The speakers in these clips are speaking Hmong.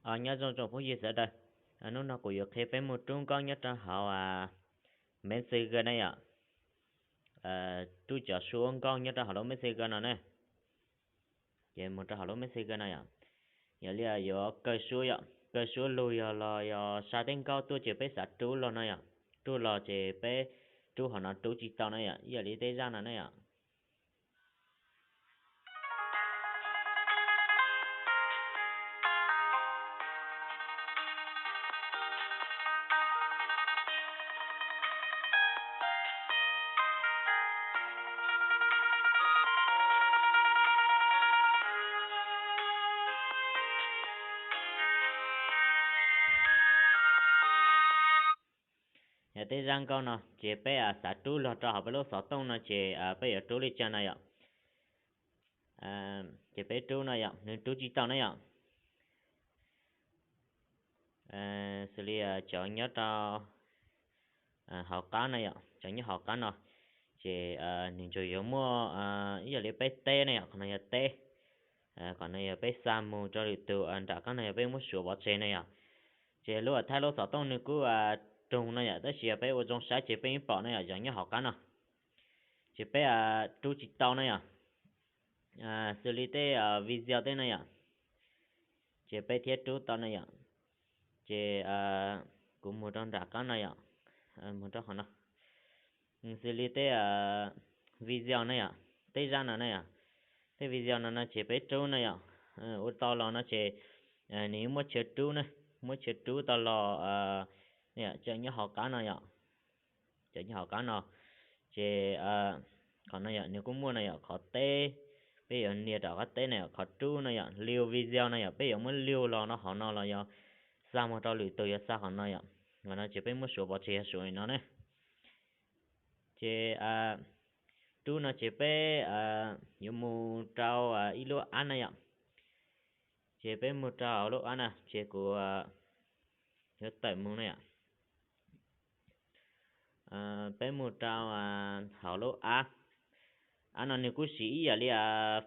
Nyob zoo tsoom phooj ywg sawv daws, hnub no kuv yuav qhia peb mus rub nkauj nyob rau hauv Messenger na yom. Rub cov suab nkauj nyob rau hauv lub Messenger no na. Ces mus rau hauv lub Messenger no yom. Yog li yuav kaw suab yom, kaw suab lug yog los yog xa tej nkauj tuaj ces peb xav rub los no yom. Rub los ces peb rub hauv no rub tsis tau na yom, ib yam li tej zaj no na yom. Yog tej zaj nkauj no ces peb xav rub los rau hauv peb lub xov tooj no ces peb yuav rub li cas no yom. Ces peb rub no yom, nws rub tsis tau na yom. Xws li cov nyob rau hauv qab no yom, cov nyob hauv qab no, ces nws tsuas yuav muaj ib yam li peb teb na yom, qhov no yog teb, qhov no yog peb xa mus rau lwm tus, nram qab no yog peb muab suav pov tseg na yom. Ces lub thaij lub xov tooj nws kuj roog no yom, tab sis yog peb ua zoo saib ces peb yeej pom na yom, cov nyob hauv qab no. Ces peb rub tsis tau na yom. Xws li tej video tej na yom, ces peb thiaj rub tau na yom. Ces kuv mus rau nram qab no yom, mus rau qhov no. Xws li tej video na yom, tej zaj no na yom, tej video no no ces peb rub na yom, ua tau los no ces nws muab chaw rub na, muab chaw rub tau los, cov nyob hauv qab no yom, cov nyob hauv qab no. Ces qhov no yom, nws kuj muaj no yom, qhov teb, peb yuav nias rau qhov teb no yom, qhov rub no yom, liu video no yom, peb yuav muab liu los no hauv no los yog xa mus rau lwm tus yuav xa qhov no yom. Qhov no ces peb muab suav pov tseg yog suav li no ne. Ces rub no ces peb yuav mus rau ib lub app na yom. Ces peb mus rau hauv lub app na, ces kuv yuav tawm mus na yom. Peb mus rau hauv lub app. App no nws kuj siv ib yam li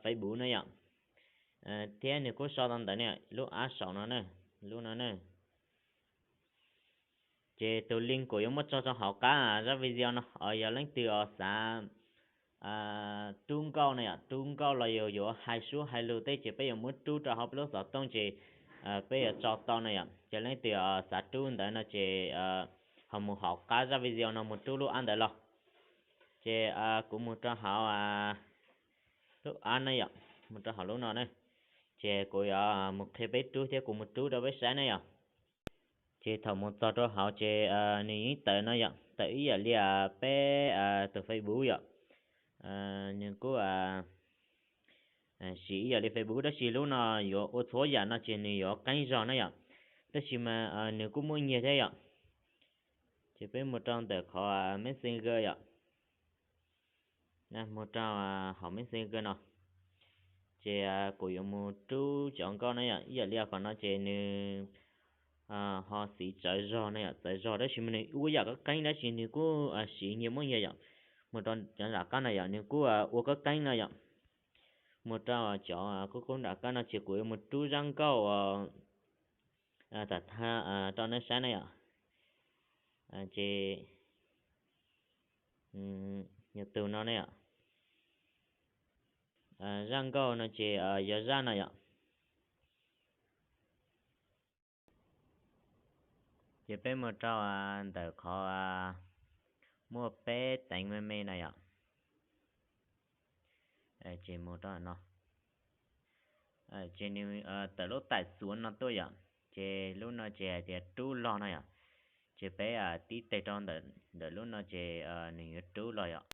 Facebook na yom, thiab nws kuj so tau ntawv na, lub app saum no na, lub no na. Ces tus link kuv yuav muab tso rau hauv qab zaj video no, yog leej twg os xav rub nkauj na yom, rub nkauj los yog yuav hais suab hais lus tej ces peb yuav muab rub rau hauv peb lub xov tooj ces peb yuav tso tau na yom. Ces leej twg os xav rub ntawd no ces ho mus hauv qab zaj video no mus rub lub app ntawd los. Ces kuv mus rau hauv lub app na yom, mus rau hauv lub no na. Ces kuv yuav mus qhia peb rub thiab kuv mus rub rau peb saib na yom. Ces thaum mus txog rau hauv ces nws yeej tawm no yom, tawm ib yam li peb tus Facebook yom. Nws kuj siv ib yam li Facebook tab sis lub no yuav ua txhua yam no ces nws yuav qeeb zog na yom. Tab sis mas nws kuj muaj nyiaj thiab yom. Ces peb mus rau ntawm qhov Messenger yom. Mus rau hauv Messenger no, ces kuv yuav mus rub cov nkauj na yom, ib yam li qhov no ces nws ho siv txawv zog na yom, txawv zog tab sis mas nws ua yam kab qeeb tab sis nws kuj siv nyiaj muaj nyiaj yom. Mus rau cov nram qab no yom, nws kuj ua kab qeeb no yom. Mus rau cov kub kub nram qab no ces kuv yuav mus rub zaj nkauj uas tam thaj rau nej saib na yom. Ces yog tus no ne yom. Zaj nkauj no ces yog zaj no yom. Ces peb mus rau ntawm qhov muaj peb teev me me na yom. Ces mus rau no, ces nws tawm lub taim xuav no tuaj yom. Ces lub no ces hais tias rub log no yom. Ces peb tib teg rau ntawm lub no ces nws yuav rub los yom.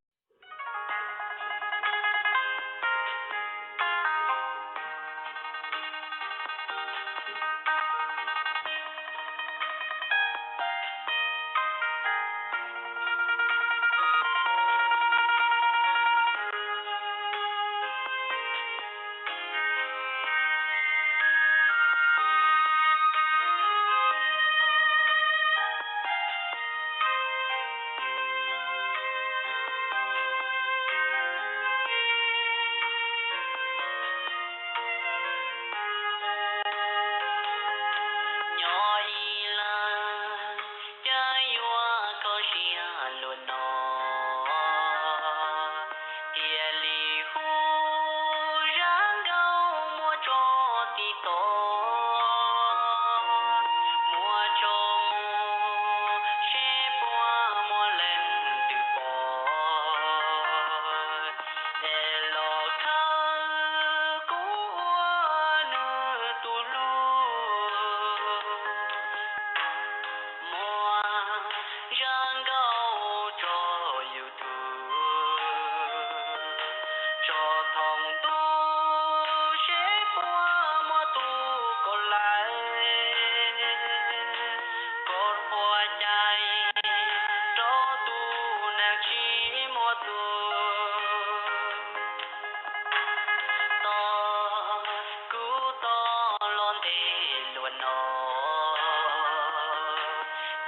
no,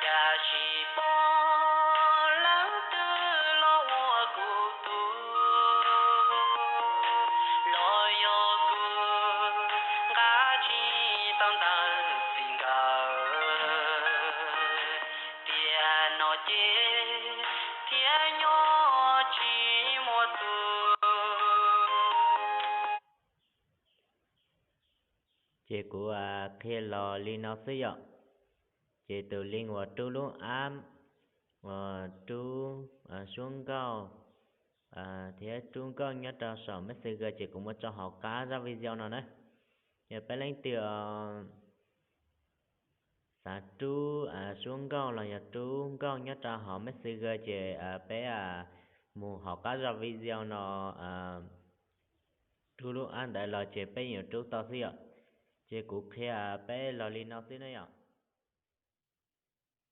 cas tsis pom leej twg los ua kuv tug, los yog kuv nqa tsis tau ntawv txiv nkawd, tiam no ces thiaj nyob tsis muaj tus. Ces kuv qhia los li no xwb yom. Ces tus link uas rub lub app, uas rub suab nkauj thiab rub nkauj nyob rau saum Messenger ces kuv muab tso hauv qab zaj video no na. Yog peb leej twg xav rub suab nkauj los yog rub nkauj nyob rau hauv Messenger ces peb mus hauv qab zaj video no, rub lub app ntawd los ces peb yuav rub tau xwb yom. Ces kuv qhia peb los li no xwb na yom.